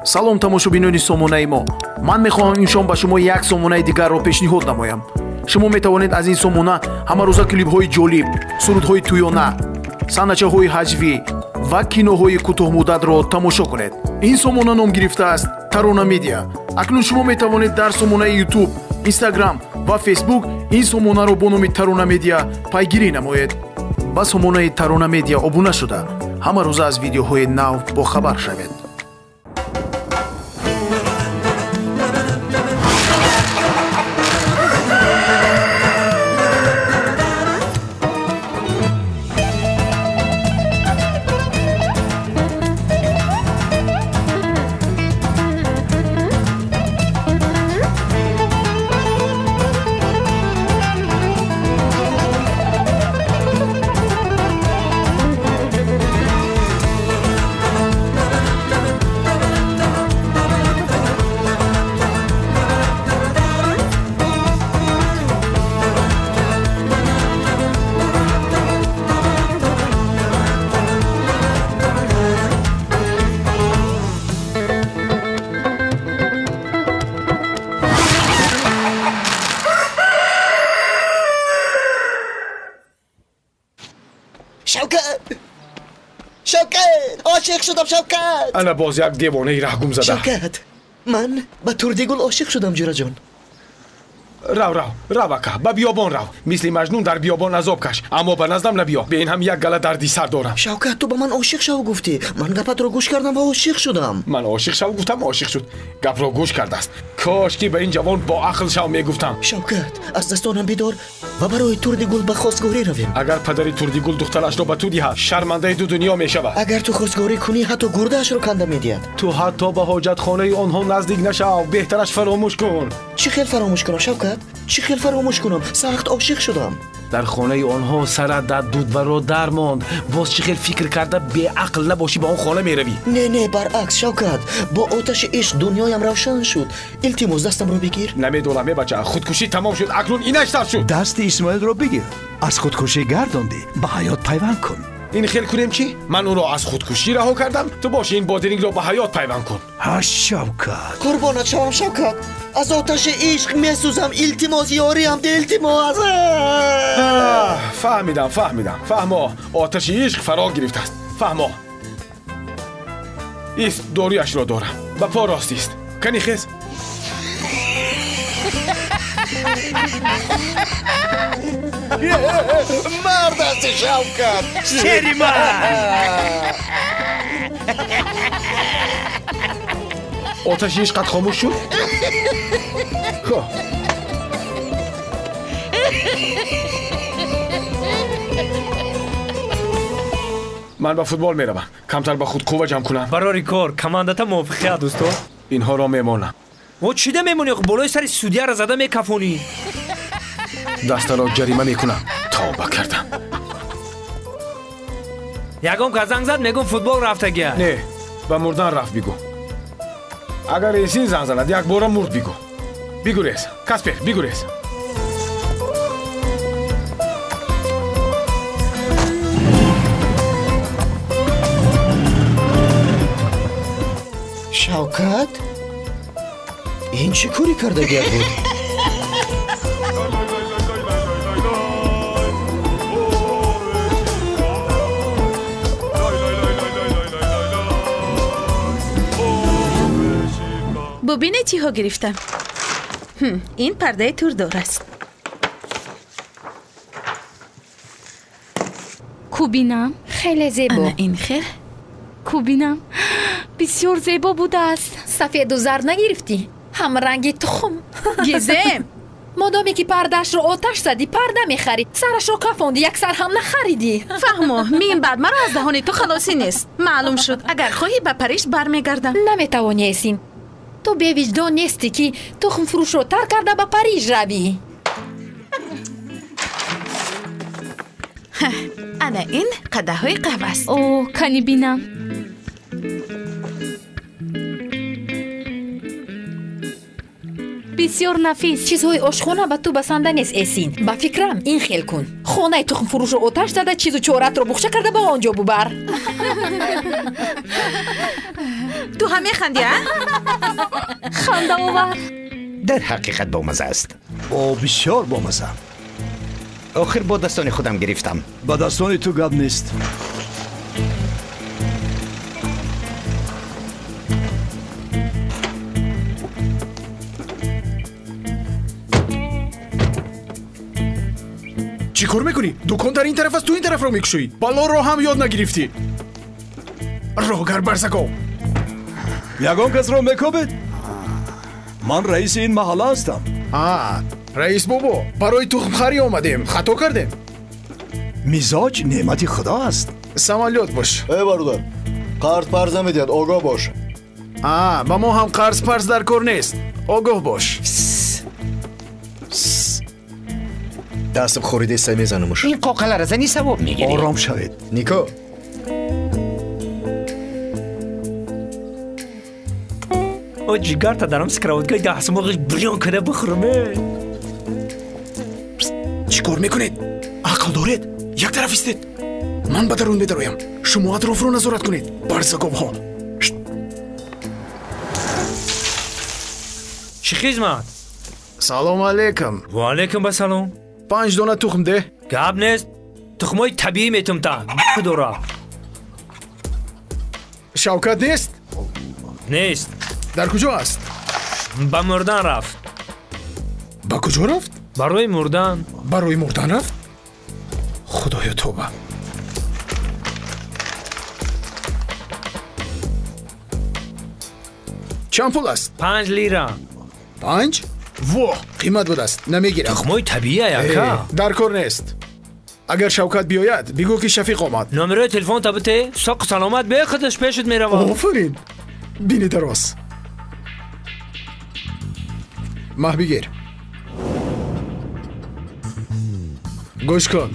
Салом тамошобинони сомонаи мо. Ман мехоҳам имшон ба шумо як сомонаи дигарро пешниҳод намоям. Шумо метавонед аз ин сомона ҳамарӯза клипҳои ҷолиб, сурудҳои тӯёна, санъачаҳои ҳаҷвӣ ва киноҳои кӯтоҳмуддатро тамошо кунед. Ин сомона ном гирифтааст Тарона Медиа. Акнун шумо метавонед дар сомонаи YouTube, Instagram ва Facebook ин сомонаро бо номи Тарона Медиа пайгирӣ намоед. Ба сомонаи Тарона Медиа обуна шуда, ҳамарӯза аз видеоҳои нав бохабар шавед. Ошиқ шудам, Шавкат. Ана боз як девонаи раҳгум зада. Шавкат, ман ба Турдигул ошиқ шудам, ҷураҷон. Рав, рав, рав, ака, ба биёбон рав. Мисли Маҷнун дар биёбон азоб каш, аммо ба наздам набиё. Бе ин ҳам як гала дарди сар дорам. Шавкат, ту ба ман ошиқ шав гуфтӣ. Ман гапатро гӯш кардам ва ошиқ шудам. Ман ошиқ шав гуфтам, ошиқ шуд. Гапро гӯш кардааст. Кош ки ба ин ҷавон бо ақл шав мегуфтам. Шавкат, аз дастонам бидор ва барои Турдигул ба хостгорӣ равем. Агар падари Турдигул духтарашро ба ту диҳад, шармандаи ду дунё мешавад. Агар ту хостгорӣ кунӣ, ҳатто гурдаашро канда медиҳад. Ту ҳатто ба ҳоҷатхонаи онҳо наздик нашав, беҳтараш фаромӯш кун. Чӣ хел фаромӯш кунам, Шавкат? Чӣ хел фаромӯш кунам? Сахт ошиқ шудам. Дар хонаи онҳо сарат дар дудваро дар монд. Боз чӣ хел фикр карда беақл набошӣ ба он хона меравӣ? Не, не, баръакс, Шавкат, бо оташи ишқ дунёям равшан шуд. Илтимос, дастамро бигир. Намедонам, е бача, худкушӣ тамом шуд, акнун инаш сар шуд. Дасти Исмоилро бигир. Аз худкушӣ гардондӣ, ба ҳаёт пайванд кун. Ин хел кунем чӣ? Ман ӯро аз худкушӣ раҳо кардам, ту боши ин бодирингро ба ҳаёт пайванд кун. Ҳа, Шавкат. Қурбонат шавам, Шавкат. Аз оташи ишқ месӯзам. Илтимос, ёриам де, илтимос. Фаҳмидам, фаҳмидам. Фаҳмо, оташи ишқ фаро гирифтааст. Фаҳмо. Ист, доруяшро дорам. Ба по рост ист. Кани хез. Мард ҳасти, Шавкат. Шери ман. Оташи ишқат хомӯш шуд? Хо. Ман ба футбол меравам. Камтар ба худ қувва ҷамъ кунам. Барори кор, командата мувофиқият, дӯсто. Инҳоро мемонам. О, чида мемонӣ? Болои сари судияро зада мекафонӣ. Дастаро ҷарима мекунам. Тавба кардам. Ягон кас занг зад, мегӯм футбол рафтагия. Не, ба мурдан рафт бигӯ. Агар Эсин занг занад, якбора мурд бигӯ. Бигурез, Каспер, бигурез. Шавкат, ин чӣ корӣ кардагият буд? Бубине чиҳо гирифтам. Ин пардаи турдор аст. Кӯбинам? Хеле зебо. Ана ин хел. Кӯбинам, бисёр зебо будааст. Сафеду зар нагирифтӣ? Ҳамранги тухм. Гизем! Модоме ки пардаашро оташ задӣ, парда мехарӣ. Сарашро кафондӣ, як сар ҳам нахаридӣ. Фаҳмо, мин баъд маро аз даҳони ту халосӣ нест. Маълум шуд, агар хоҳӣ ба Париж бармегардам. Наметавонӣ, Эсин. Ту бевиҷдон нестӣ, ки тухмфурӯшро тарк карда ба Париж равӣ. Ана ин қадаҳҳои қаҳва аст. О, кани бинам. Бисёр нафис. Чизҳои ошхона ба ту басанда нест, Эсин. Ба фикрам, ин хел кун. Хонаи тухмфурӯшро оташ зада, чизу чоратро буғча карда ба он ҷо бубар. Ту ҳам механдӣ, а? Хандаовар. Дар ҳақиқат бомаза аст. О, бисёр бомаза. Охир бо дастони худам гирифтам. Ба дастони ту гап нест. Чӣ кор мекунӣ? Дукон дар ин тараф аст, ту ин тарафро мекушоӣ. Баллоро ҳам ёд нагирифтӣ. Роҳгар барзагов. Ягон касро мекобед? Ман раиси ин маҳалла ҳастам. Раис бобо, барои тухмхарӣ омадем. Хато кардем. Мизоҷ неъмати худо аст. Самолёт бош. Э бародар, қарз парз намедиҳад, огоҳ бош. Ба мо ҳам қарз парз дар кор нест. Огоҳ бош. Дастам хорида мезанамуш. Ин қоқалара зани савоб мегирӣ. Ором шавед. Нико. О, ҷигарта дарам скроводкаи даҳсумоғиш бирён када бихӯрме. Чӣ кор мекунед? Ақл доред? Як тараф истед. Ман ба дарун медароям. Шумо атрофро назорат кунед. Барзаговҳо. Чӣ хизмат? Салом алейкум. Ва алейкум ассалом. 5 дона тухм деҳ. Гап нест. Тухмҳои табиӣ метумта. Дора. Шавкат нест? Нест. Дар куҷо аст? Ба мурдан рафт. Ба куҷо рафт? Барои мурдан. Барои мурдан рафт? Худоё тоба. Чанд пул аст? 5 лира. 5? Во, қимат будааст. Намегирам. Тухмҳои табиӣ ака. Дар кор нест. Агар Шавкат биёяд, бигӯ ки Шафиқ омад. Номерои телефонта бите, соқ саломат бе худаш пешат меравад. Офарин. Бини дароз. Маҳ бигир. Гӯш кун.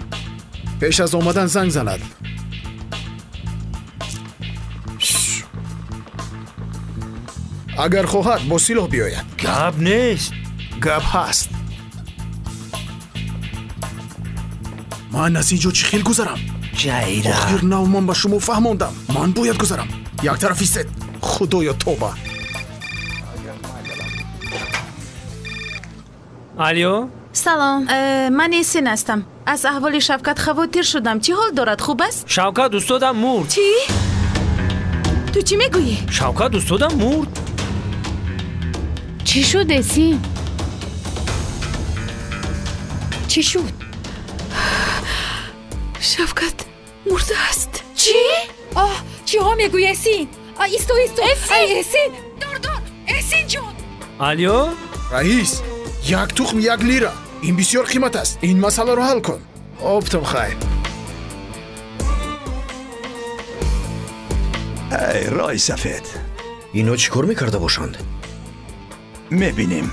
Пеш аз омадан занг занад. Агар хоҳад, бо силоҳ биёяд. Гап нест. Гап ҳаст. Ман аз ин ҷо чӣ хел гузарам? Ҷайра. Охир нав ман ба шумо фаҳмондам. Ман бояд гузарам. Як тараф истед. Худоё тоба. Алё? Салом, ман Эсин ҳастам. Аз аҳволи Шавкат хавотир шудам. Чӣ ҳол дорад? Хуб аст? Шавкат устодам мурд. Чӣ? Ту чӣ мегӯӣ? Шавкат устодам мурд. Чӣ шуд, Эсин? Чӣ шуд? Шавкат мурдааст. Чӣ? Оҳ, чиҳо мегӯӣ, Эсин? Исто, исто. Эсин! Дор, дор! Эсин ҷон! Алё? Раис, як тухм 1 лира. Ин бисёр қимат аст. Ин масъаларо ҳал кун. Оптом хайр. Эй, рои сафед. Ино чӣ кор мекарда бошанд? Мебинем.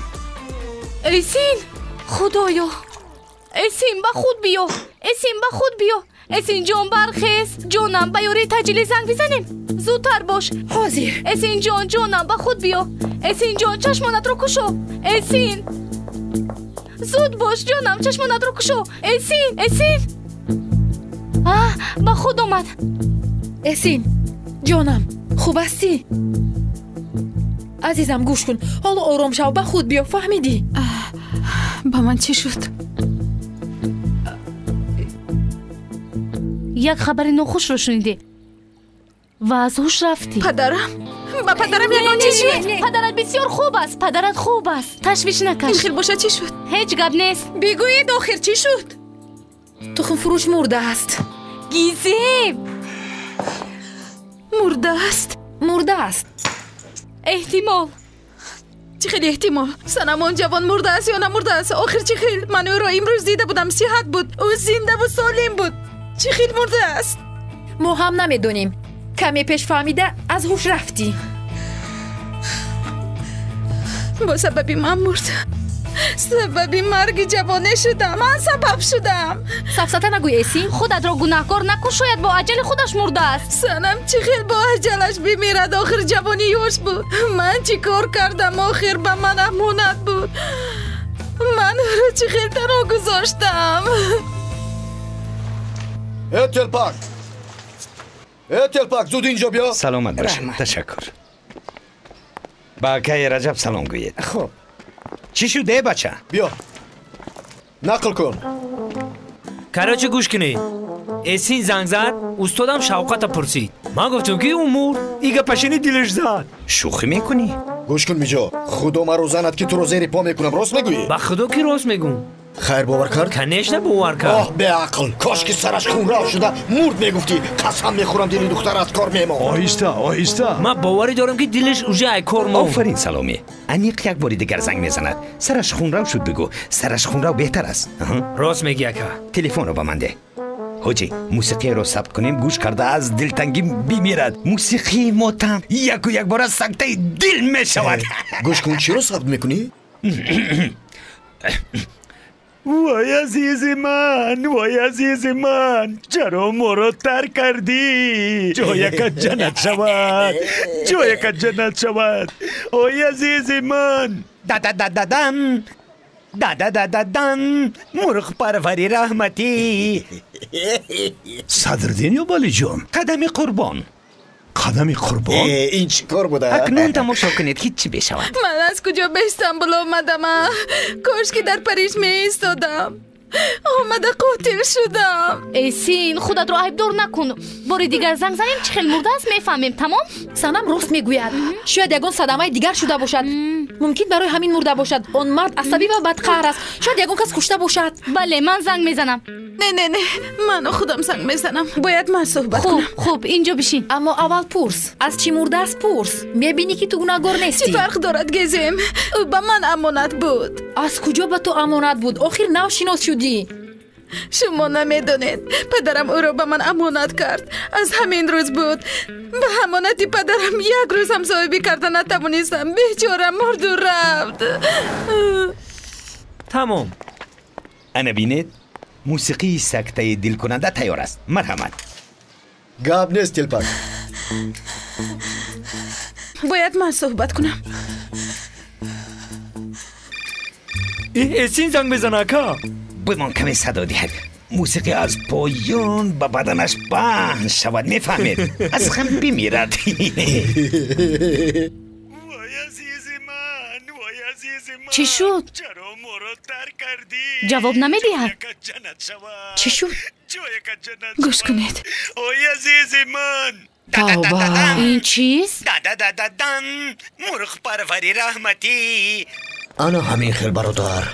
Эсин! Худоё! Эсин, ба худ биё! Эсин, ба худ биё! Эсин ҷон, бархез! Ҷонам, ба ёрии таҷилӣ занг бизанем! Зудтар бош! Ҳозир! Эсин ҷон, ҷонам, ба худ биё! Эсин ҷон, чашмонатро кушо! Эсин! Зуд бош, ҷонам, чашмонатро кушо! Эсин, Эсин! Ба худ омад! Эсин, ҷонам, хуб ҳастӣ? Азизам, гӯш кун. Ҳоло ором шав, ба худ биё, фаҳмидӣ? Ба ман чӣ шуд? Як хабари нохушро шунидӣ ва аз ҳуш рафтӣ. Падарам? Ба падарам ягон чиз шуд? Падарат бисёр хуб аст, падарат хуб аст. Ташвиш накаш. Ин хел бошад чӣ шуд? Ҳеҷ гап нест. Бигӯед, охир чӣ шуд? Тухмфурӯш мурдааст. Гизем! Мурдааст? Мурдааст. Эҳтимол. Чӣ хел эҳтимол? Санам, он ҷавон мурдааст ё намурдааст? Охир чӣ хел? Ман ӯро имрӯз дида будам, сиҳат буд. Ӯ зиндаву солим буд. Чӣ хел мурдааст? Мо ҳам намедонем. Каме пеш фаҳмида аз ҳуш рафтӣ. Бо сабаби ман мурд. Сабаби марги ҷавоне шудам. Ман сабаб шудам. Сафсата нагӯй, Эсин. Худатро гунаҳкор накун, шояд бо аҷали худаш мурдааст. Санам, чӣ хел бо аҷалаш бимирад? Охир ҷавони ёш буд. Ман чӣ кор кардам? Охир ба ман амонат буд. Ман ӯро чӣ хел танҳо гузоштам? Э, телпак! Э, телпак, зуд инҷо биё. Саломат бошед. Ташаккур. Ба акаи Раҷаб салом гӯед. Хуб. Чӣ шуд, э бача? Биё. Нақл кун. Короче, гӯш кунед. Эсин занг зад, устодам Шавқата пурсид. Ман гуфтам, ки ӯ мурд. И гапашини дилаш зад. Шӯхӣ мекунӣ? Гӯш кун, Миҷо. Худо маро занад, ки туро зери по мекунам. Рост мегӯӣ? Ба худо, ки рост мегӯм. Хайр, бовар кард? Конечно, бовар кард. Оҳ, беақл! Кош ки сараш хунрав шуда мурд мегуфтӣ. Қасам мехӯрам, дили духтар аз кор мемонд. Оҳиста, оҳиста. Ман боварӣ дорам, ки дилаш уже ай кор монд. Офарин, Саломӣ. Аниқ як бори дигар занг мезанад. Сараш хунрав шуд бигӯ. Сараш хунрав беҳтар аст. Рост мегӣ, ака. Телефонро ба ман деҳ. Ҳоҷӣ, мусиқиро сабт кунем, гӯш карда аз дилтангӣ бимирад. Мусиқии мотам яку якбора сактаи дил мешавад. Гӯш кун, чиро сабт мекунӣ? Вой, азизи ман, вой, азизи ман, чаро моро тарк кардӣ? Ҷоякат ҷаннат шавад, ҷоякат ҷаннат шавад. Ой, азизи ман. Да-да-да-да-дам, да-да-да-да-дам, мурғпарвари раҳматӣ. Садриддин ё Балиҷон? Қадами қурбон. Қадами қурбон? Ин чӣ кор буда? Акнун тамошо кунед, ки чӣ мешавад. Ман аз куҷо ба Истанбул омадам? Кош ки дар Париж меистодам. Омада қотил шудам. Эсин, худатро айбдор накун. Бори дигар занг занем, чӣ хел мурдааст мефаҳмем, тамом? Санам рост мегӯяд. Шояд ягон садамаи дигар шуда бошад. Мумкин барои ҳамин мурда бошад. Он мард асабӣ ва бадқаҳр аст. Шояд ягон кас кушта бошад. Бале, ман занг мезанам. Не, не, не, ман худам занг мезанам. Бояд ман суҳбат кунам. Хуб, хуб, инҷо бишин. Аммо аввал пурс. Аз чӣ мурдааст пурс. Мебинӣ, ки ту гунаҳгор нестӣ. Чӣ фарқ дорад, Гезем? Ӯ ба ман амонат буд. Аз куҷо ба ту амонат буд? Охир нав шинос шудӣ. Шумо намедонед, падарам ӯро ба ман амонат кард. Аз ҳамин рӯз буд. Ба амонати падарам як рӯз ҳам соҳибӣ карда натавонистам. Бечора мурду рафт. Тамом. Ана бинед, мусиқии сактаи дилкунанда тайёр аст. Марҳамат. Гап нест, Телпак. Бояд ман суҳбат кунам. Эсин занг мезана, ака. Бимон, каме садо диҳад. Мусиқӣ аз поён ба баданаш паҳн шавад, мефаҳмед? Аз ғам бимирад. Вой, азизи ман, вой, азизи ман. Чӣ шуд? Чаро моро тарк кардӣ? Ҷавоб намедиҳад. Ҷоякат ҷаннат шавад. Чӣ шуд? Ҷоякат ҷаннат Гӯш шавад. кунед. Ой, азизи ман. Тавба. Ин чиз? Да-да-да-да-дан, мурғпарвари раҳматӣ. Ана ҳамин хел, бародар.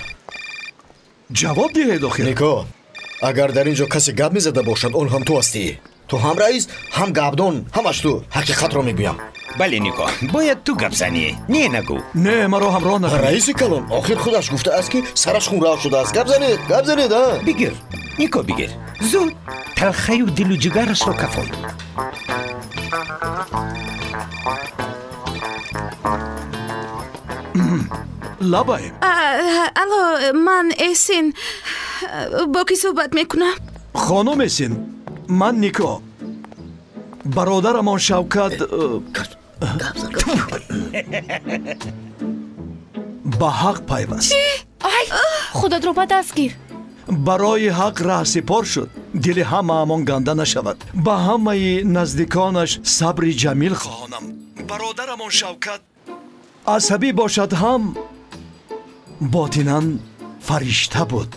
Ҷавоб диҳед охир. Нико, агар дар ин ҷо касе гап мезада бошад, он ҳам ту ҳастӣ. Ту ҳам раис, ҳам гапдон, ҳамаш ту. Ҳақиқатро мегӯям. Бале, Нико, бояд ту гап занӣ. Не, нагӯ. Не, маро ҳамроҳ накунед. Раиси калон охир худаш гуфтааст, ки сараш хунрав шудааст. Гап занед, гап занед, а? Бигир, Нико, бигир. Зуд талхаю дилу ҷигарашро кафон. Лабай. Алло, ман Эсин. Бо кӣ суҳбат мекунам? Хонум Эсин, ман Нико. Бародарамон Шавкат ба ҳақ пайваст. Ай, худатро ба даст гир. Барои ҳақ раҳсипор шуд. Дили ҳамаамон ганда нашавад. Ба ҳамаи наздиконаш сабри ҷамил хоҳонам. Бародарамон Шавкат асабӣ бошад ҳам, ботинан фаришта буд.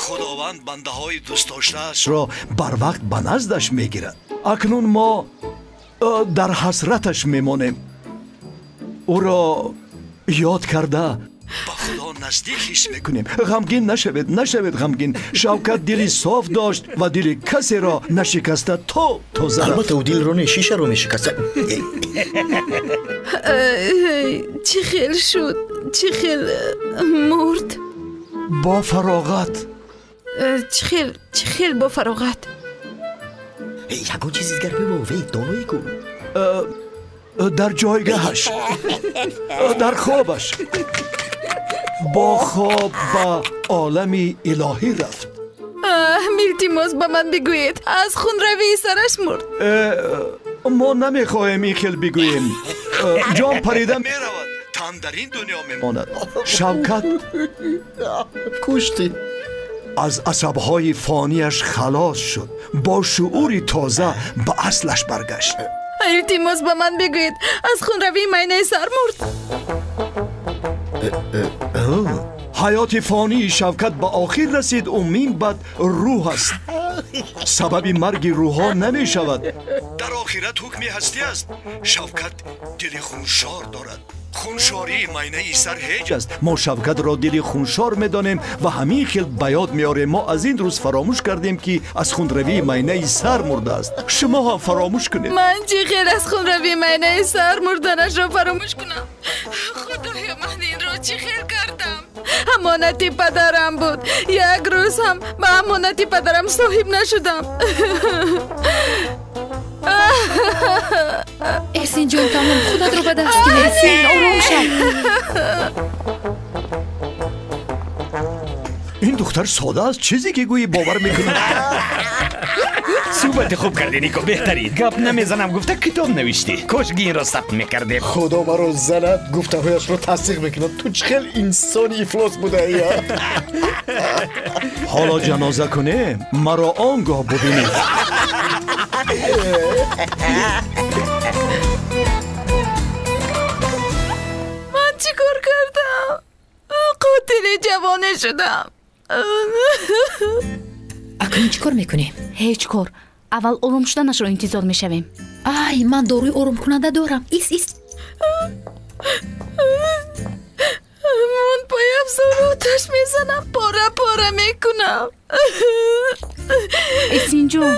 Худованд бандаҳои дӯстдоштаашро барвақт ба наздаш мегирад. Акнун мо дар ҳасраташ мемонем. Ӯро ёд карда ба худо наздик ҳис мекунем. Ғамгин нашавед, нашавед ғамгин. Шавкат дили соф дошт ва дили касеро нашикаста то тоза рафт. Албатта, ӯ дилро не, шишаро мешикаста. Чӣ хел шуд? Чӣ хел мурд? Бо фароғат. Чӣ хел, чӣ хел бо фароғат? Ягон чизи дигар бибов, эй, доноӣ ку. Дар ҷойгаҳаш, дар хобаш. Бо хоб ба олами илоҳӣ рафт. Илтимос, ба ман бигӯед, аз хунравии сараш мурд? Мо намехоҳем ин хел бигӯем. Ҷон парида меравад, тан дар ин дунё мемонад. Шавкат куштӣ. Аз асабҳои фонияш халос шуд. Бо шуури тоза ба аслаш баргашт. Илтимос ба ман бигӯед, аз хунравии майнаи сар мурд? Ҳаёти фонии Шавкат ба охир расид. Ӯ минбаъд рӯҳ аст. Сабаби марги рӯҳҳо намешавад. Дар охират ҳукми ҳастӣ аст. Шавкат дили хуншор дорад. Хуншории майнаи сар ҳеҷ аст. Мо Шавкатро дили хуншор медонем ва ҳамин хел ба ёд меорем. Мо аз ин рӯз фаромӯш кардем, ки аз хунравии майнаи сар мурдааст. Шумо ҳам фаромӯш кунед. Ман чӣ хел аз хунравии майнаи сар мурданашро фаромӯш кунам? Худоё, ман инро чӣ хел кардам? Амонати падарам буд. Як рӯз ҳам ба амонати падарам соҳиб нашудам. Эсин ҷон, тамом, худатро ба даст гир. Эсин, ором шав. Ин духтар сода аст, чизе ки гӯӣ бовар мекунад. Суҳбати хуб кардӣ, Нико, беҳтарин. Гап намезанам гуфта китоб навиштӣ. Кошки инро сабт мекардем. Худо маро занад, гуфтаҳояшро тасдиқ мекунад. Ту чӣ хел инсони ифлос будаӣ? Ҳоло ҷаноза кунем, маро он гоҳ бубинед. Ман чӣ кор кардам? Қотили ҷавоне шудам. Акнун чӣ кор мекунем? Ҳеҷ кор. Аввал ором шуданашро интизор мешавем. Ай, ман доруи оромкунанда дорам. Ис, ис. Ман пойафзорро оташ мезанам, пора пора мекунам. Эсинҷон.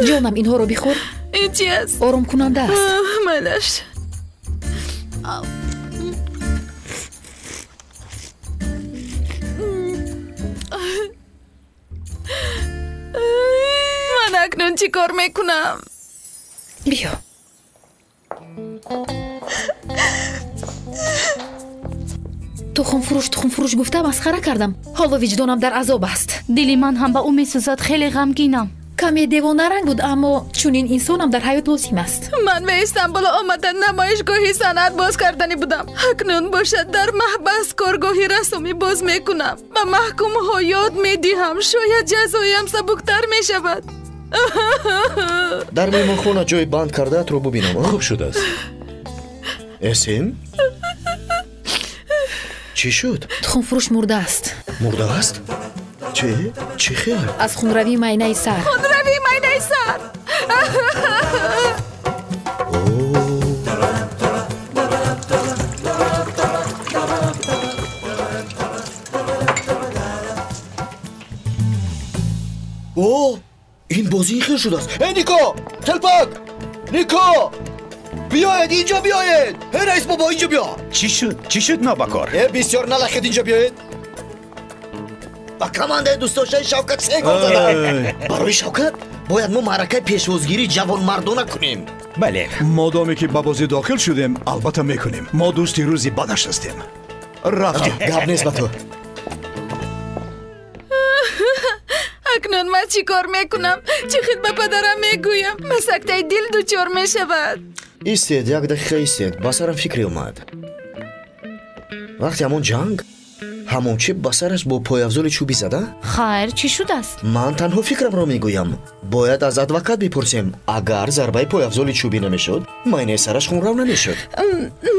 Ҷонам, инҳоро бихӯр. Ин чи аст? Оромкунанда аст. Майлаш. Ман акнун чӣ кор мекунам? Биё. Тухмфурӯш, тухмфурӯш гуфта масхара кардам. Ҳоло виҷдонам дар азоб аст. Дили ман ҳам ба ӯ месӯзад, хеле ғамгинам. Каме девонаранг буд, аммо чунин инсонам дар ҳаёт лозим аст. Ман ба Истанбул омада намоишгоҳи санъат боз кардани будам. Акнун бошад дар маҳбас коргоҳи рассомӣ боз мекунам. Ба маҳкумҳо ёд медиҳам, шояд ҷазоям сабуктар мешавад. Дар меҳмонхона ҷои банд кардаатро бубинам. Хуб шудааст. Эсин? Чӣ шуд? Тухмфурӯш мурдааст. Мурдааст? Чӣ? Чӣ хел? Аз хунравии майнаи сар. Хунравии майнаи сар. О, ин бозӣ ин хел шудааст. Эй, Нико! Телпак! Нико! Биёед, инҷо биёед! Эй, раис бобо, инҷо биё! Чӣ шуд? Чӣ шуд, нобакор? Э, бисёр налахед, инҷо биёед. Ба командаи дӯстдоштаи Шавкат се гол задам. Барои Шавкат бояд мо маъракаи пешвозгирии ҷавонмардона кунем. Бале. Модоме ки ба бозӣ дохил шудем, албатта мекунем. Мо дӯсти рӯзи бадаш ҳастем. Рафтем. Гап нест ба ту. Акнун ман чӣ кор мекунам? Чӣ хел ба падарам мегӯям? Ба сактаи дил дучор мешавад. Истед, як дақиқа истед. Ба сарам фикре омад. Вақти ҳамон ҷанг ҳамон чип ба сараш бо пойафзоли чӯбӣ зада? Хайр, чӣ шудааст? Ман танҳо фикрамро мегӯям. Бояд аз адвокат бипурсем. Агар зарбаи пойафзоли чӯбӣ намешуд, майнаи сараш хунрав намешуд.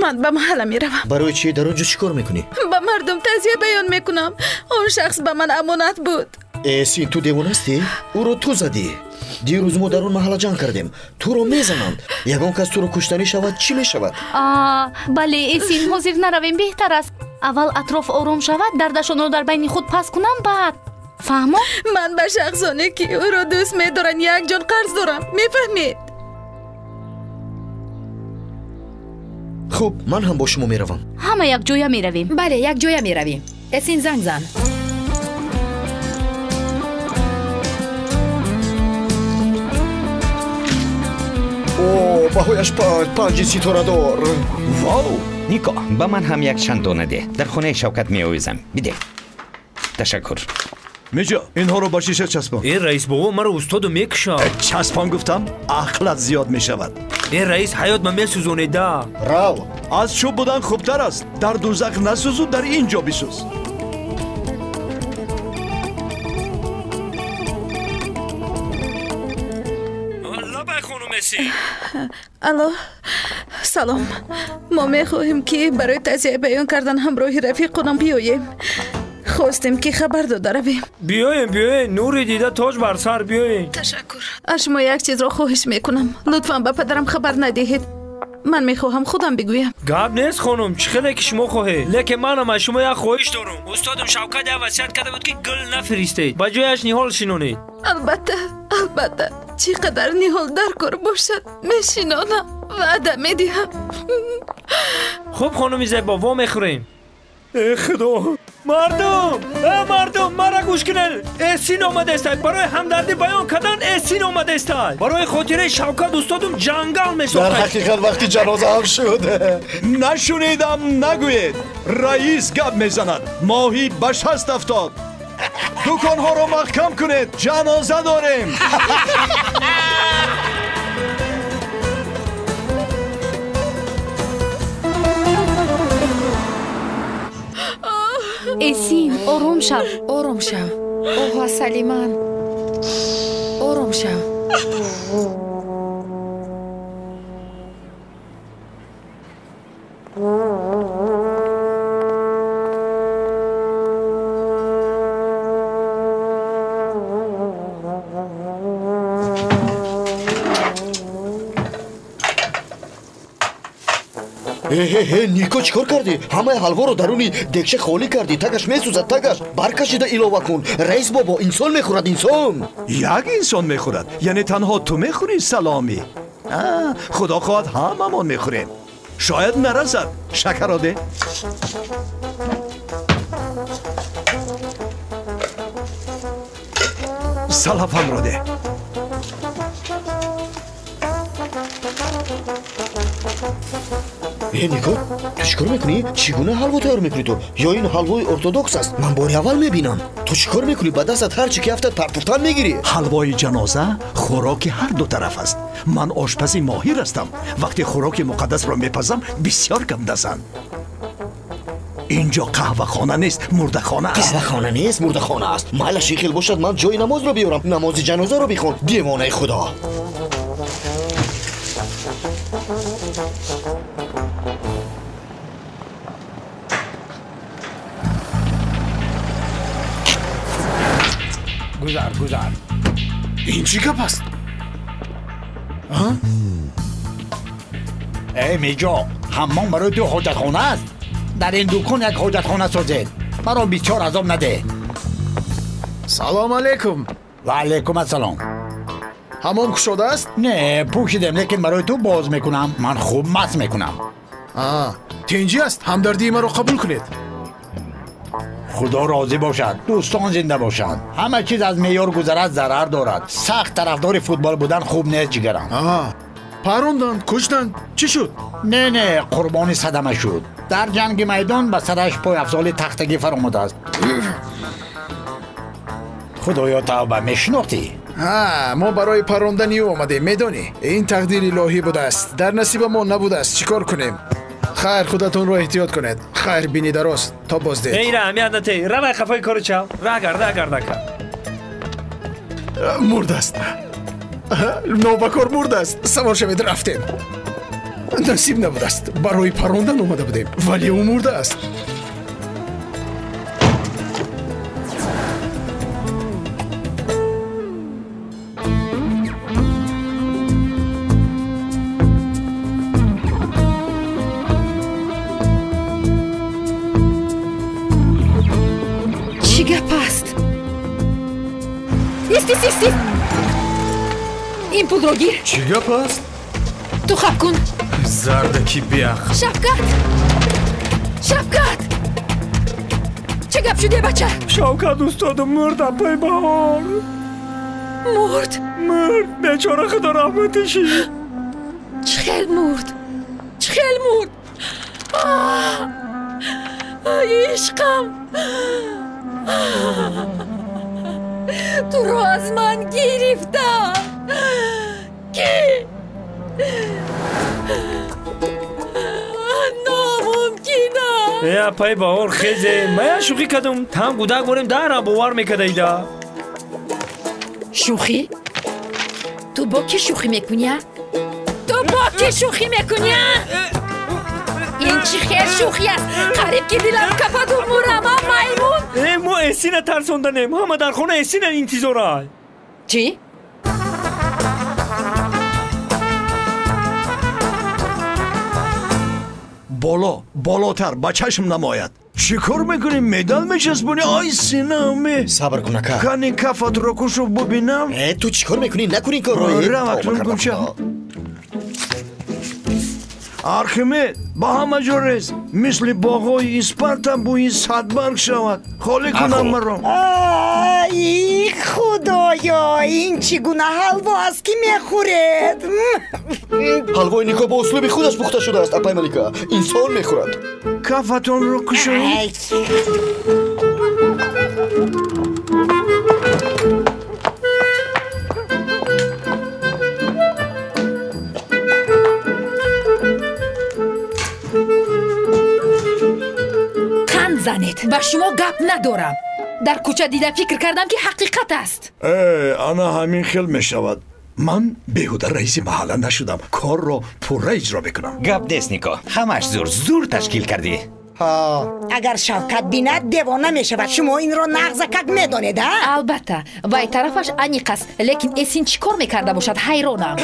Ман ба маҳалла меравам. Барои чӣ? Дар он ҷо чӣ кор мекунӣ? Ба мардум тазия баён мекунам. Он шахс ба ман амонат буд. Эсин, ту девонастӣ? Ӯро ту задӣ. Дирӯз мо дар он маҳалла ҷанг кардем. Туро мезананд. Ягон кас туро куштанӣ шавад, чӣ мешавад? Бале, Эсин, ҳозир наравем беҳтар аст. Аввал атроф ором шавад, дардашонро дар байни худ пас кунам, баъд. Фаҳмо? Ман ба шахсоне ки ӯро дӯст медоранд як ҷон қарз дорам. Мефаҳмед? Хуб, ман ҳам бо шумо меравам. Ҳама якҷоя меравем. Бале, якҷоя меравем. Эсин, занг зан. О, баҳояш панҷ, панҷи ситорадор. Вау! Нико, ба ман ҳам як чанд дона деҳ. Дар хонаи Шавкат меовезам. Бидеҳ. Ташаккур. Миҷо, инҳоро ба шиша часпон. Э, раис бобо, маро устоду мекушад. Часпон гуфтам, ақлат зиёд мешавад. Э, раис, ҳаёт ма месӯзонеда. Рав. Аз чӯб будан хубтар аст. Дар дӯзах насӯзу, дар ин ҷо бисӯз. Лабай, хонум Эсин. Алло, салом. Мо мехоҳем, ки барои тазия баён кардан ҳамроҳи рафиқонам биёем. Хостем, ки хабар дода равем. Биёем, биёем, нури дида тоҷ бар сар, биёем. Ташаккур. Аз шумо як чизро хоҳиш мекунам. Лутфан ба падарам хабар надиҳед. Ман мехоҳам худам бигӯям. Гап нест, хонум, чӣ хеле ки шумо хоҳед. Лекин манам аз шумо як хоҳиш дорам. Устодам Шавкат як васият карда буд, ки гул нафиристед, ба ҷояш ниҳол шинонед. Албатта, албатта. Чӣ қадар ниҳол дар кор бошад, мешинонам. Ваъда медиҳам. Хуб, хонуми зебо, во мехӯрем. Э худо! Мардум! Э мардум, мара гӯш кунед! Эсин омадаистад. Барои ҳамдардӣ баён кардан Эсин омадаистад. Барои хотираи Шавкат устодум ҷангал месохтад. Дар ҳақиқат вақти ҷаноза ҳам шуд. Нашунидам, нагӯед. Раис гап мезанад. Моҳӣ ба 60 афтод. Дуконҳоро маҳкам кунед, ҷаноза дорем. Эсин, ором шав. Ором шав. Оҳ, асали ман. Ором шав. Ҳе, Нико, чӣ кор кардӣ? Ҳамаи ҳалворо даруни дегча холӣ кардӣ. Тагаш месӯзад, тагаш. Баркашида илова кун. Раис бобо, инсон мехӯрад, инсон. Як инсон мехӯрад? Яъне танҳо ту мехӯрӣ, Саломӣ? Худо хоҳад, ҳамамон мехӯрем. Шояд нарасад. Шакарро де. Салафанро де. Э, Нико, ту чӣ кор мекунӣ? Чӣ гуна ҳалво тайёр мекунӣ ту? Ё ин ҳалвои ортодокс аст? Ман бори аввал мебинам. Ту чӣ кор мекунӣ? Ба дастат ҳар чӣ ки афтад партофтан мегирӣ. Ҳалвои ҷаноза хӯроки ҳар ду тараф аст. Ман ошпази моҳир ҳастам. Вақте хӯроки муқаддасро мепазам, бисёр гамдазанд. Инҷо қаҳвахона нест, мурдахона аст. Қаҳвахона нест, мурдахона аст. Майлаш ин хел бошад, ман ҷои намозро биёрам. Намози ҷанозаро бихон, девонаи худо. Гузар, гузар. Ин чӣ гап аст? Эй меҷо, ҳаммом барои ту ҳоҷатхона аст? Дар ин дукон як ҳоҷатхона созед. Маро бисёр азоб надеҳ. Салом алейкум. Ва алейкум ассалом. Ҳаммом кушода аст? Не, пӯшидем, лекин барои ту боз мекунам. Ман хуб маст мекунам. Тинҷӣ аст? Ҳамдардии маро қабул кунед. Худо розӣ бошад, дӯстон зинда бошанд. Ҳама чиз аз меъёр гузарад зарар дорад. Сахт тарафдори футбол будан хуб нест, ҷигарам. Паронданд, куштанд, чӣ шуд? Не, не, қурбони садама шуд. Дар ҷанги майдон ба сараш пойафзоли тахтагӣ фаромадааст. Худоё, тавба, мешинохтӣ? Мо барои парондани ӯ омадем, медонӣ? Ин тақдири илоҳӣ будааст. Дар насиба мо набудааст, чӣ кор кунем? Хайр, худатонро эҳтиёт кунед. Хайр, бини дароз, то боздед. Эй, ра, аҳамият натей. Равай қафои кори чав. Раҳ гард, раҳ гард, ака. Мурдааст. Нобакор мурдааст. Савор шавед, рафтем. Насиб набудааст. Барои парондан омада будем, вале ӯ мурдааст. Чӣ гап аст? Ист, ист, ист, ист! Ин пулро гир. Чӣ гап аст? Ту хаб кун. Зардаки беақл. Шавкат! Шавкат! Чӣ гап шуд, е бача? Шавкат устодум мурд, апай Баҳор. Мурд? Мурд, бечора, худо раҳматиши. Чӣ хел мурд? Чӣ хел мурд? Ишқам! Туро аз ман гирифтам. Ки? Номумкин аст. Э, апай Баҳор, хезе. Ман як шӯхӣ кардам. Там гудак борем, дара бовар мекардаида. Шӯхӣ? Ту бо кӣ шӯхӣ мекунӣ, а? Ту бо кӣ шӯхӣ мекунӣ? Ин чӣ хел шӯхӣ аст? Қариб ки дилам кафаду мурам, а маймун! Мо Эсина тарсонданем. Ҳама дар хона Эсина интизорад. Чӣ? Боло, болотар, ба чашм намояд. Чӣ кор мекунӣ? Медал мечаспонӣ? Ай синаме! Сабр кун, ака. Кани кафатро кушу бубинам. Ту чӣ кор мекунӣ? Накун ин корро. Рав акнун гумша. Архимед, ба ҳама ҷо рез. Мисли боғҳои Испарта бӯи садбарг шавад. Холӣ кунам маро. Ай, худоё, ин чӣ гуна ҳалво аст, ки мехӯред? Ҳалвои Нико бо услуби худаш пухта шудааст, апай Малика. Инсон мехӯрад. Кафатонро кушоед. Занед, ба шумо гап надорам. Дар кӯча дида фикр кардам, ки ҳақиқат аст. Ана ҳамин хел мешавад. Ман беҳуда раиси маҳалла нашудам. Корро пурра иҷро мекунам. Гап нест, Нико. Ҳамаш зур зур ташкил кардӣ. Агар Шавкат бинад, девона мешавад. Шумо инро нағзакак медонед, а? Албатта, вай тарафаш аниқ аст, лекин Эсин чӣ кор мекарда бошад, ҳайронам.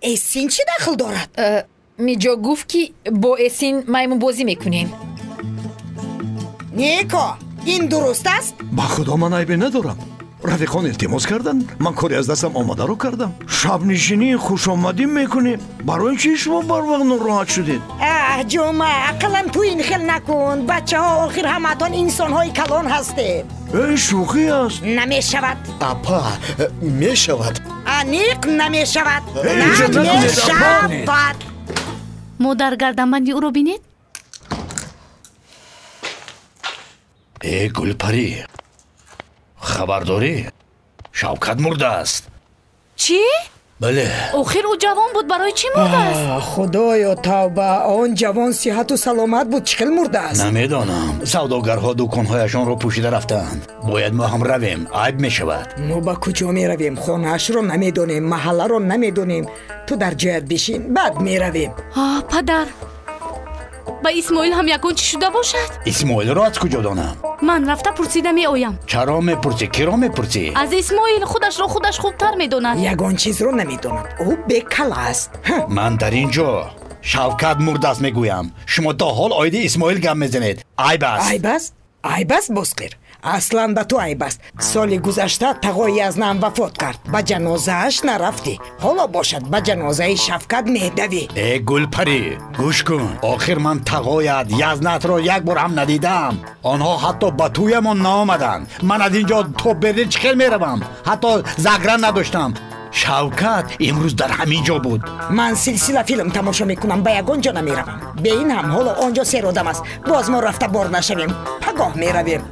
Эсин чӣ дахл дорад? Миҷо гуфт, ки бо Эсин маймунбозӣ мекунем. Нико, ин дуруст аст? Ба худо, ман айбе надорам. Рафиқон илтимос карданд, ман кори аз дастам омадаро кардам. Шабнишинии хушомадӣ мекунем. Барои чӣ шумо барвақт нороҳат шудед? Аҳ, Ҷума, ақаллан ту ин хел накун. Бачаҳо, охир ҳамаатон инсонҳои калон ҳастед. Эй, шӯхӣ аст. Намешавад. Апа, мешавад. Аниқ намешавад. Намешавад. Модар, гарданбанди ӯро бинед. Э, Гулпарӣ, хабар дорӣ? Шавкат мурдааст. Чӣ? Бале. Охир ӯ ҷавон буд, барои чӣ мурдааст? Худоё, тавба, он ҷавон сиҳату саломат буд, чӣ хел мурдааст? Намедонам. Савдогарҳо дуконҳояшонро пӯшида рафтаанд. Бояд мо ҳам равем, айб мешавад. Мо ба куҷо меравем? Хонаашро намедонем, маҳалларо намедонем. Ту дар ҷоят бишин, баъд меравем. Падар, ба Исмоил ҳам ягон чӣ шуда бошад? Исмоилро аз куҷо донам? Ман рафта пурсида меоям. Чаро мепурсӣ? Киро мепурсӣ? Аз Исмоил, худашро худаш хубтар медонад. Ягон чизро намедонад. Ӯ бекала аст. Ман дар ин ҷо Шавкат мурдааст мегӯям. Шумо то ҳол оиди Исмоил гап мезанед. Айб аст. Айб аст? Айб аст, Бозқир. Аслан ба ту айб аст. Соли гузашта тағои аз нам вафот кард. Ба ҷанозааш нарафтӣ. Ҳоло бошад, ба ҷанозаи Шавкат медавӣ. Э, Гулпарӣ, гӯш кун. Охир ман тағоят Язнатро як бор ҳам надидам. Онҳо ҳатто ба тӯямон наомаданд. Ман аз ин ҷо то Берлин чӣ хел меравам? Ҳатто загран надоштам. Шавкат имрӯз дар ҳамин ҷо буд. Ман силсила филм тамошо мекунам, ба ягон ҷо намеравам. Бе ин ҳам ҳоло он ҷо сер одам аст. Боз мо рафта бор нашавем. Пагоҳ меравем.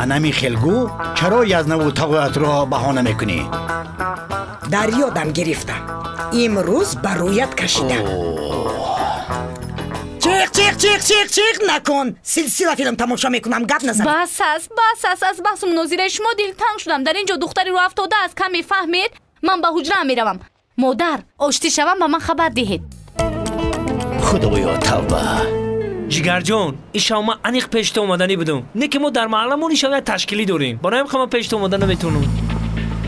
Анами хелгӯ, чаро Язнаву тағоятро баҳона мекунӣ? Дар ёдам гирифтам. Имрӯз ба рӯят кашидам. Чиқ, чиқ, чиқ, чиқ, чиқ накун. Силсила филм тамошо мекунам, гап назан. Бас аст, бас аст. Аз баҳсу мунозираи шумо дилтанг шудам. Дар ин ҷо духтари рӯ афтода аст. Каме фаҳмед, ман ба ҳуҷраам меравам. Модар, оштӣ шавам, ба ман хабар диҳед. Худоё, тавба. Ҷигарҷон, ин шав ман аниқ пеши ту омаданӣ будам. Не ки мо дар маҳалламон ин шав як ташкилӣ дорем. Барои ҳам ман пеши ту омада наметавонам.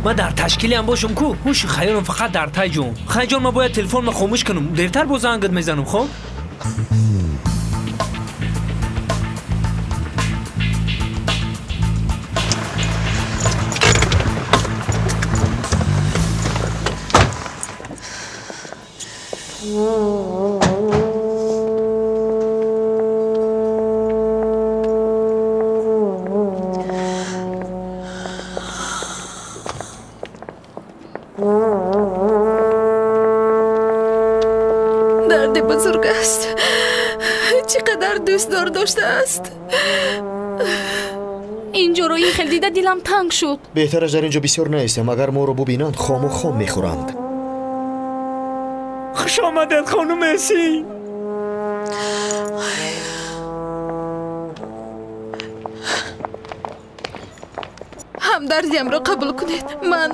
Ман дар ташкилиам бошам ку, ҳушу хаёлам фақат дар Тайҷон. Хайҷон, ман бояд телефонма хомӯш кунам. Дертар боз зангат мезанам, хоб? Дарди бузург аст. Чӣ қадар дӯстдор доштааст. Инҷоро ин хел дида дилам танг шуд. Беҳтараш дар инҷо бисёр наистем. Агар моро бубинанд, хому хом мехӯранд. Хуш омадед, хонум Эсин. Ҳам ҳамдардиамро қабул кунед. Ман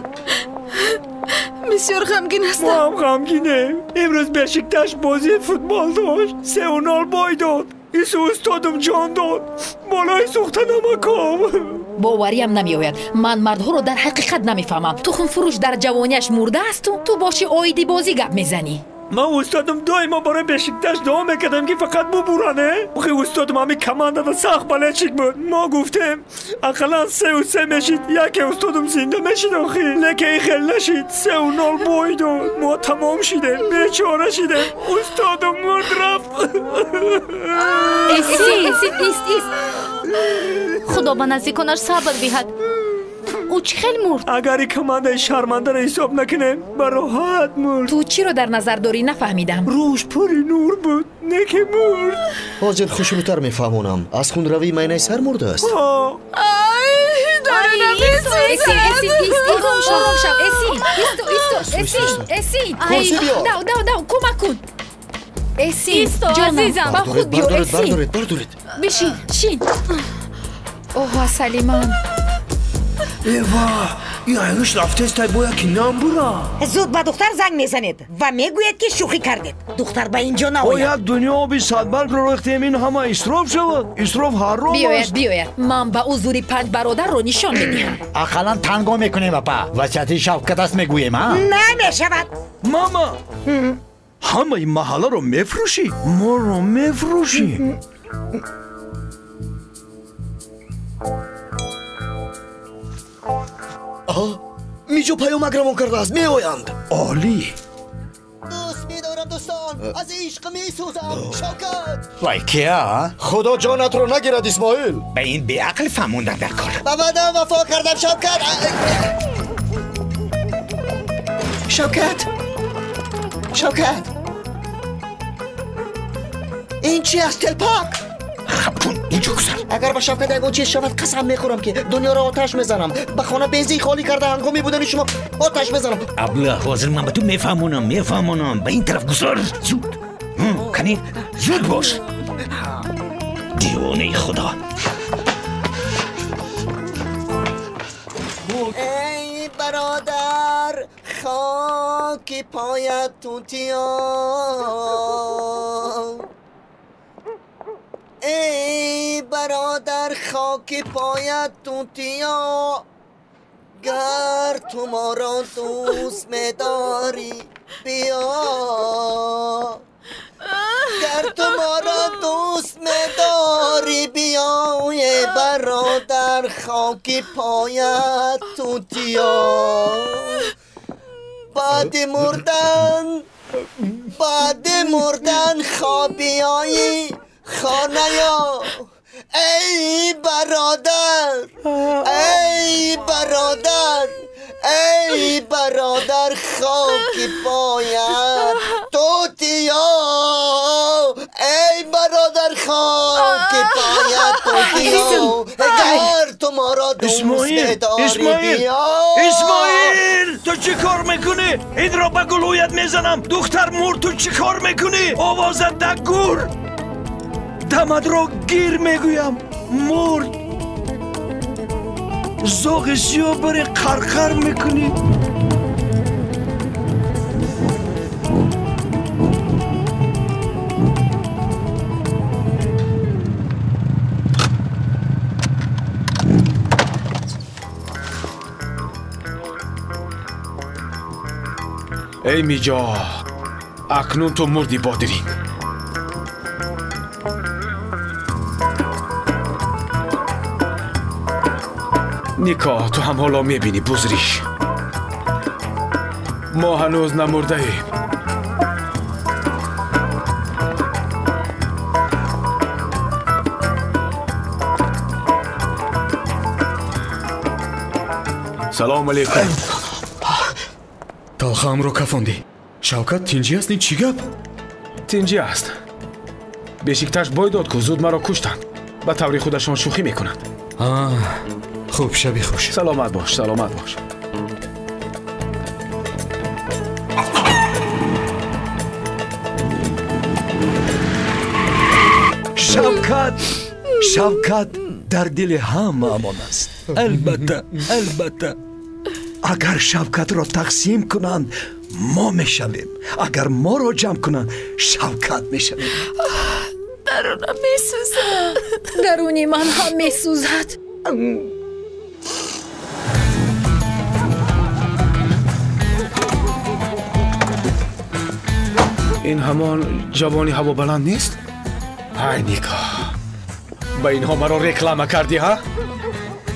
бисёр ғамгин ҳастам. Мо ҳам ғамгинем. Имрӯз Бешикташ бозии футбол дошт. 3-0 бой дод. Ису устодам ҷон дод. Болои сӯхта намаком. Бовариам намеояд. Ман мардҳоро дар ҳақиқат намефаҳмам. Тухмфурӯш дар ҷавониаш мурдаасту ту боши оиди бозӣ гап мезанӣ. Ман устодам доимо барои Бешикташ дуо мекардам, ки фақат бубуране. Охи устодам ҳамин командада сахт болельщик буд. Мо гуфтем ақаллан 3-3 мешид, яке устодам зинда мешид охи. Лекин ин хел нашид. 3-0 бой дод. Мо тамом шидем, бечора шидем. Устодам мурд рафт. Эсин, Эсин, ист, ист. Худо ба наздиконаш сабр диҳад. Ӯ чӣ хел мурд? Агар ин командаи шармандаро ҳисоб накунем, ба роҳат мурд. Ту чиро дар назар дорӣ, нафаҳмидам. Рӯш пури нур буд, не ки мурд. Ҳозир хушрӯтар мефаҳмонам. Аз хунравии майнаи сар мурдааст. Ай, дарунам месӯзад. Ором шав, ором шав. Эсин, исто, исто, Эсин, Эсин. Курсӣ биё. Дав, дав, дав, кӯмак кун. Эсин, Исто, ҷонам, азизам. ба худ биё, Эсин. Бардоред, бардоред. Бишин. Шин. Оҳ, асали ман. Эва, ин айгӯш рафтестай, бояд ки нам бура. Зуд ба духтар занг мезанед ва мегӯед, ки шӯхӣ кардед. Духтар ба ин ҷо наояд. Як дунё оби садбаргро рехтем, ин ҳама исроф шавад. Исроф ҳаром Биёяд, аст. биёяд. Ман ба ӯ зури панҷ бародарро нишон медиҳам. Ақаллан танго мекунем, апа. Васияти Шавкат аст, мегӯем, а? Намешавад. Мама, ҳамаи маҳалларо мефурӯшӣ? Моро мефурӯшӣ? Миҷо паёмак равон кардааст, меоянд. Олӣ. Дӯст медорам, дӯстон, аз ишқ месӯзам, Шавкат. Вай, кия? Худо ҷонатро нагирад, Исмоил. Ба ин беақл фаҳмондан дар кор. Ба ваъдаам вафо кардам, Шавкат. Шавкат, Шавкат, ин чи аст? Телпак. Хаб кун, инҷо гузар. Агар ба Шавкат ягон чиз шавад, қасам мехӯрам, ки дунёро оташ мезанам. Ба хона бензин холӣ карда, ҳангоми будани шумо оташ мезанам. Абла, ҳозир ман ба ту мефаҳмонам, мефаҳмонам. Ба ин тараф гузар, зуд. Кани, зуд бош. Девонаи худо. Эй бародар, хоки поят тутиё. Эй бародар, хоки поят тутиё. Гар ту моро дӯст медорӣ, биё. Гар ту моро дӯст медорӣ, биё. Эй бародар, хоки поят тутиё. Баъди мурдан, баъди мурдан хобиёи хонаё. Эй бародар, эй бародар, эй бародар, хоки поят тутиё. Эй бародар, хоки поят тутиё. Гар ту моро дӯст медорӣ, биё. Исмоил, ту чӣ кор мекунӣ? Инро ба гулӯят мезанам. Духтар мурд, ту чӣ кор мекунӣ? Овозат да гур. Дамадро гир мегӯям. Мурд. Зоғи сиёҳ бари қарқар мекунӣ. Эй Миҷо, акнун ту мурди, бодиринг. Нико, ту ҳам ҳоло мебинӣ, бузриш. Мо ҳанӯз намурдаем. Салом алейкум. Талхаамро кафондӣ. Шавкат тинҷӣ аст? Ин чӣ гап? Тинҷӣ аст. Бешикташ бой дод, ку зуд маро куштанд. Ба таври худашон шӯхӣ мекунанд. Хуб, шаби хуш. Саломат бош, саломат бош. Шавкат, Шавкат дар дили ҳамаамон аст. Албатта, албатта. Агар Шавкатро тақсим кунанд, мо мешавем. Агар моро ҷамъ кунанд, Шавкат мешавем. Дарунам месӯзад. Даруни ман ҳам месӯзад. Ин ҳамон ҷавони ҳавобаланд нест? Ай Ника, ба инҳо маро реклама кардӣ, ҳа?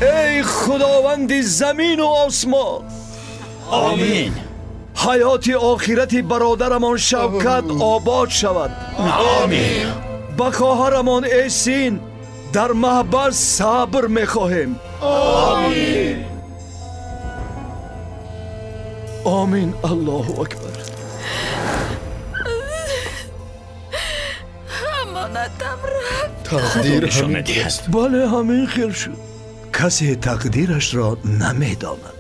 Эй худованди замину осмон, омин. Ҳаёти охирати бародарамон Шавкат обод шавад. Омин. Ба хоҳарамон Эсин дар маҳбас сабр мехоҳем. Омин. Омин. Аллоҳу акбар. Амонатам рафт. Тақдир ҳамин аст. Бале, ҳамин хел шуд. Касе тақдирашро намедонад.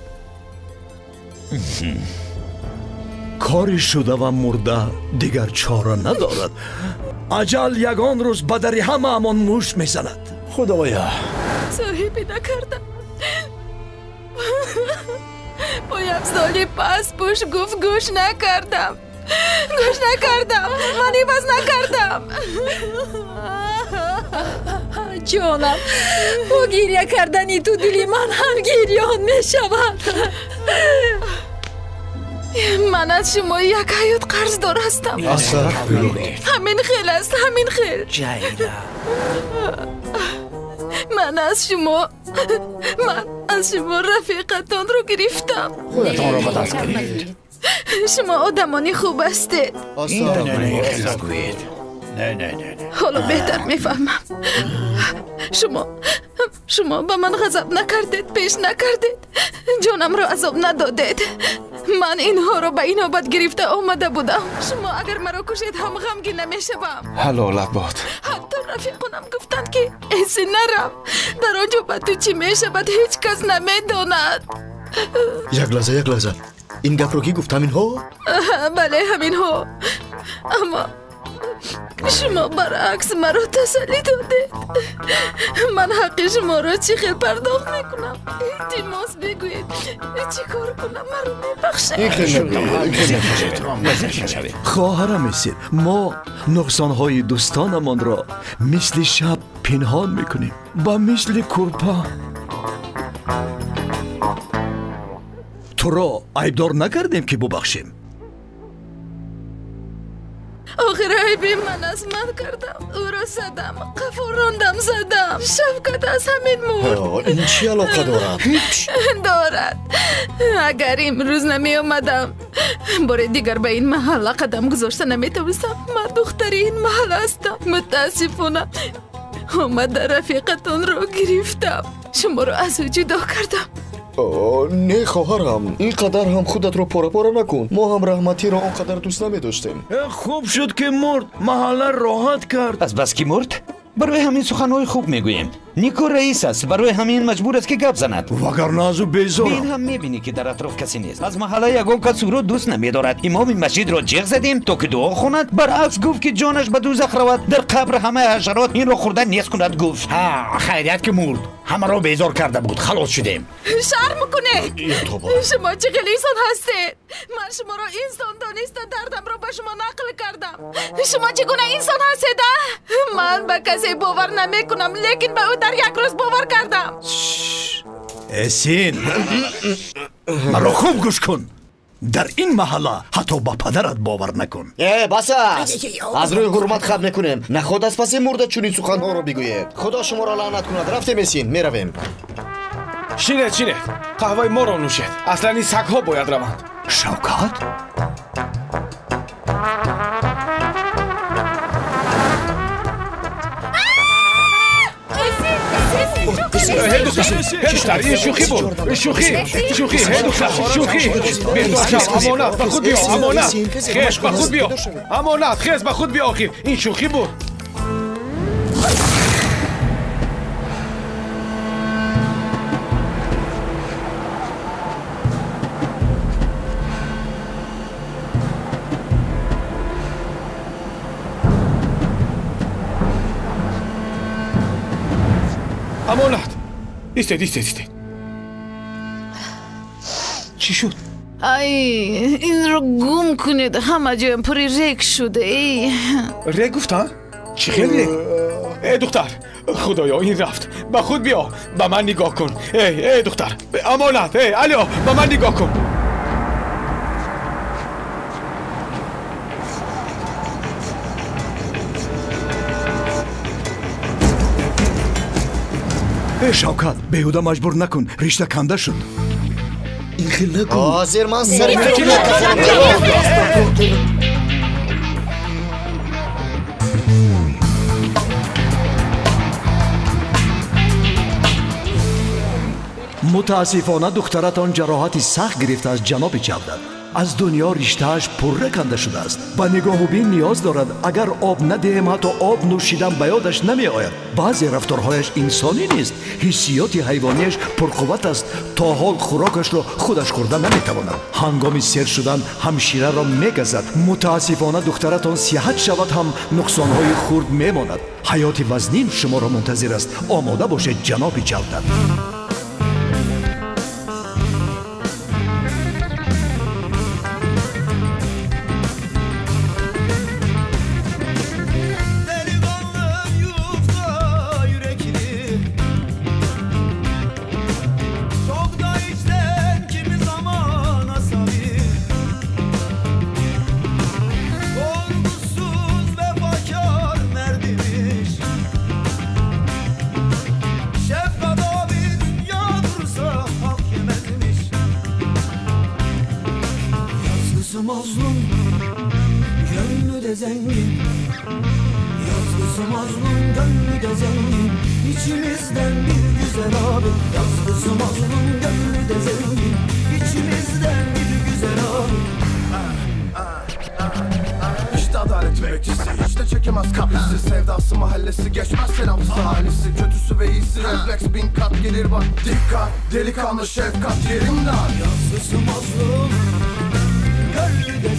Кори шуда ва мурда дигар чора надорад. Аҷал ягон рӯз ба дари ҳамаамон мушт мезанад. Худоя, соҳибӣ накардам. Пойафзоли паспӯш гуфт, гӯш накардам. Гӯш накардам. Ман иваз накардам. Ҷонам, бо гиря кардани ту дили ман ҳам гирён мешавад. Ман аз шумо як ҳаёт қарздор ҳастам. Ҳамин хел аст, ҳамин хел. Ман аз шумо рафиқатонро гирифтам. Худатонро ба даст гирифт. Шумо одамони хуб ҳастед. Ҳоло беҳтар мефаҳмам. Шумо ба ман ғазаб накардед, пеш накардед, ҷонамро азоб надодед. Ман инҳоро ба инобат гирифта омада будам. Шумо агар маро кушед ҳам ғамгин намешавам. Ҳалолат бод. Ҳатто рафиқонам гуфтанд, ки эси нарав, дар он ҷо ба ту чӣ мешавад ҳеҷ кас намедонад. Як лаҳза, як лаҳза. Ин гапро кӣ гуфт? Ҳаминҳо? Бале, ҳаминҳо. Аммо шумо баръакс маро тасаллӣ додед. Ман ҳаққи шуморо чӣ хел пардохт мекунам? Илтимос, бигӯед, чӣ кор кунам? Маро мебахшед. Хоҳарам Эсин, мо нуқсонҳои дӯстонамонро мисли шаб пинҳон мекунем, ба мисли кӯрпа. Туро айбдор накардем, ки бубахшем. Охир айби ман аст. Ман кардам, ӯро задам, қафо рондам, задам. Шавкат аз ҳамин мурд. Ин чӣ алоқа дорад? Ҳеҷ дорад. Агар имрӯз намеомадам, бори дигар ба ин маҳалла қадам гузошта наметавонистам. Ман духтари ин маҳалла ҳастам. Мутаассифона омада рафиқатонро гирифтам, шуморо аз ӯ ҷудо кардам. Не, хоҳарам, ин қадар ҳам худатро пора-пора накун. Мо ҳам раҳматиро он қадар дӯст намедоштем. Хуб шуд, ки мурд, маҳалла роҳат кард. Аз бас ки мурд, барои ҳамин суханҳои хуб мегӯем. Нико раис аст, барои ҳамин маҷбур аст, ки гап занад. Вагарна аз ӯ безорам. Ин ҳам мебинӣ, ки дар атроф касе нест. Аз маҳалла ягон кас ӯро дӯст намедорад. Имоми масҷидро ҷеғ задем, то ки дуо хонад. Баръакс гуфт, ки ҷонаш ба дӯзах равад, дар қабр ҳамаи ҳашарот инро хӯрда нест кунад, гуфт. Ҳа, хайрият ки мурд. Ҳамаро безор карда буд, халос шудем. Шарм кунед. Шумо чӣ хел инсон ҳастед? Ман шуморо инсон дониста дардамро ба шумо нақл кардам. Шумо чӣ гуна инсон ҳастед, а? Ман ба касе бовар намекунам, лекин ба ӯ дар як рӯз бовар кардам. Эсин, маро хуб гӯш кун. Дар ин маҳалла ҳатто ба падарат бовар накун. Э, бас аст. Аз рӯи ҳурмат хат мекунем. Наход аз паси мурда чунин суханҳоро бигӯед. Худо шуморо лаънат кунад. Рафтем, Эсин, меравем. Шинед, шинед, қаҳваи моро нӯшед. Аслан ин сагҳо бояд раванд. Шавкат? Духтар, ин шӯхӣ буд. Шӯхӣ, шӯхӣ, ҳе духтар, шӯхӣ. Беҳдор шав, амонат, ба худ биё, амонат. Хеш, ба худ биё. Амонат, хез, ба худ биё, охир. Ин шӯхӣ буд. Амонат. Истед, истед, истед. Чӣ шуд? Ай, инро гум кунед, ҳама ҷоям пури рег шуд. Эй, рег гуфтам? Чӣ хел рег? Эй духтар, худоё, ин рафт. Ба худ биё, ба ман нигоҳ кун. Эй, эй духтар, амонат, эй, алё, ба ман нигоҳ кун. Эй Шавкат, беҳуда маҷбур накун, ришта канда шуд. Ин хел накун. Ҳозир ман сари Мутаассифона духтаратон ҷароҳати сахт гирифтааст, ҷаноби Ҷавдат. Аз дунё риштааш пурра канда шудааст. Ба нигоҳубин ниёз дорад. Агар об надиҳем, ҳатто об нӯшидан ба ёдаш намеояд. Баъзе рафторҳояш инсонӣ нест. Ҳиссиёти ҳайвонияш пурқувват аст. То ҳол хӯрокашро худаш хӯрда наметавонад. Ҳангоми сер шудан ҳамшираро мегазад. Мутаассифона духтаратон сиҳат шавад ҳам нуқсонҳои хурд мемонад. Ҳаёти вазнин шуморо мунтазир аст. Омода бошед, ҷаноби Ҷавдат. Mazlum, gönlü de zengin. Yazgısı mazlum, gönlü de zengin. İçimizden bir güzel abi. Yazgısı mazlum, gönlü de zengin. İçimizden bir güzel abi. İşte adalet bekçisi, hiç de çekemez kaprisi. Sevdası mahallesi, geçmez selamsız ahalisi. Kötüsü ve iyisi, refleks bin kat gelir bak. Dikkat, delikanlı şefkat yerimden. Yazgısı mazlum, gönlü de